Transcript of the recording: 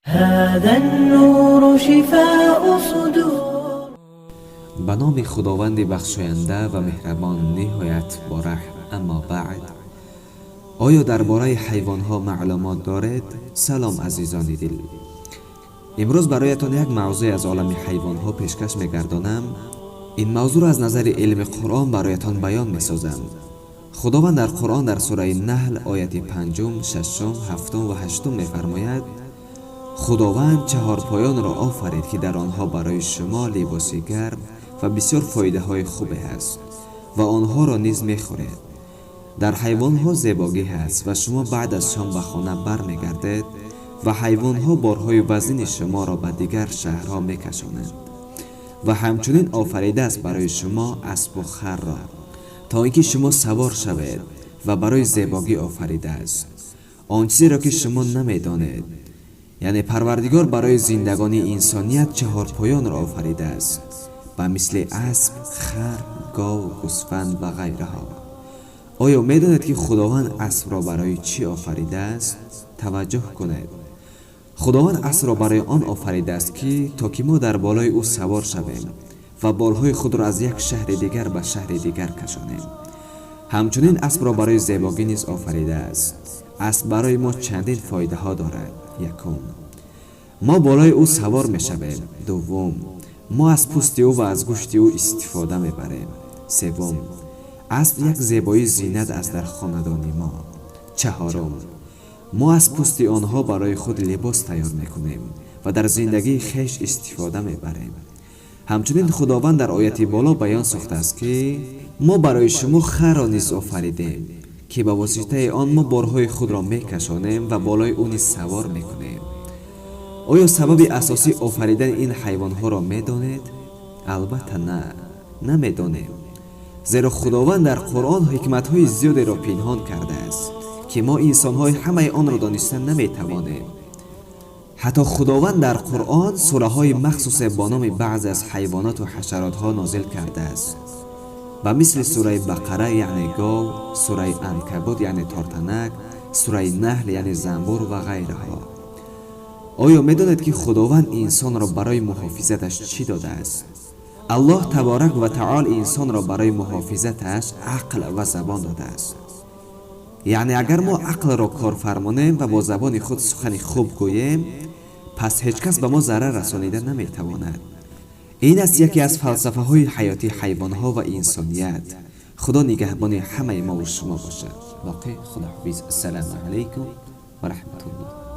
هذا النور شفاء صدور. Ба номи Худованди бахшоянда ва меҳрабон, ниҳоят бораҳм. Аммо баъд, оё дар бораи ҳайвонҳо маълумот доред? Салом, азизони дил. Имрӯз бароятон як мавзӯе аз олами ҳайвонҳо пешкаш мегардонам. Ин мавзӯъро аз назари илми Қуръон бароятон баён месозам. Худованд дар Қуръон дар сураи Наҳл, ояти панҷум, шашум, ҳафтум ва ҳаштум мефармояд: «Худованд чаҳорпоёнро офарид, ки дар онҳо барои шумо либоси гарм ва бисёр фоидаҳои хубе ҳаст ва онҳоро низ мехӯред. Дар ҳайвонҳо зебогӣ ҳаст ва шумо баъд аз шом ба хона бармегардед ва ҳайвонҳо борҳои вазнини шуморо ба дигар шаҳрҳо мекашонанд. Ва ҳамчунин офаридааст барои шумо аспу харро, то ин ки шумо савор шавед, ва барои зебогӣ офаридааст он чизеро, ки шумо намедонед». Яъне Парвардигор барои зиндагонии инсоният чаҳорпоёнро офаридааст, ба мисли асп, хар, гов, гӯсфанд ва ғайраҳо. Оё медонед, ки Худованд аспро барои чӣ офаридааст? Таваҷҷӯҳ кунед. Худованд аспро барои он офаридааст, ки то ки мо дар болои ӯ савор шавем ва борҳои худро аз як шаҳри дигар ба шаҳри дигар кашонем. Ҳамчунин аспро барои зебогӣ низ офаридааст. Асп барои мо чандин фоидаҳо дорад. Якум, мо болои ӯ савор мешавем. Дуввум, мо аз пӯсти ӯ ва аз гӯшти ӯ истифода мебарем. Севум, асп як зебоии зинат аст дар хонадони мо. Чаҳорум, мо аз пӯсти онҳо барои худ либос тайёр мекунем ва дар зиндагии хеш истифода мебарем. Ҳамчунин Худованд дар ояти боло баён сохтааст, ки мо барои шумо харро низ офаридем, ки ба воситаи он мо борҳои худро мекашонем ва болои ӯ низ савор мекунем. Оё сабаби асосии офаридани ин ҳайвонҳоро медонед? Албатта на, намедонем, зеро Худованд дар Қуръон ҳикматҳои зиёдеро пинҳон кардааст, ки мо инсонҳои ҳамаи онро дониста наметавонем. Ҳатто Худованд дар Қуръон сураҳои махсусе бо номи баъзе аз ҳайвоноту ҳашаротҳо нозил кардааст, ба мисли сураи Бақара, яъне гов, сураи Анкабут, яъне тортанак, сураи Наҳл, яъне занбур ва ғайраҳо. Оё медонед, ки Худованд инсонро барои муҳофизаташ чӣ додааст? Аллоҳ таборак ва таол инсонро барои муҳофизаташ ақл ва забон додааст. Яъне агар мо ақлро кор фармонем ва бо забони худ сухани хуб гӯем, пас ҳеҷ кас ба мо зарар расонида наметавонад. Ин аст яке аз фалсафаҳои ҳаёти ҳайвонҳо ва инсоният. Худо нигаҳбони ҳамаи мову шумо бошад. Боқӣ худоҳофиз. Ассалому алайкум ва раҳматуллоҳ.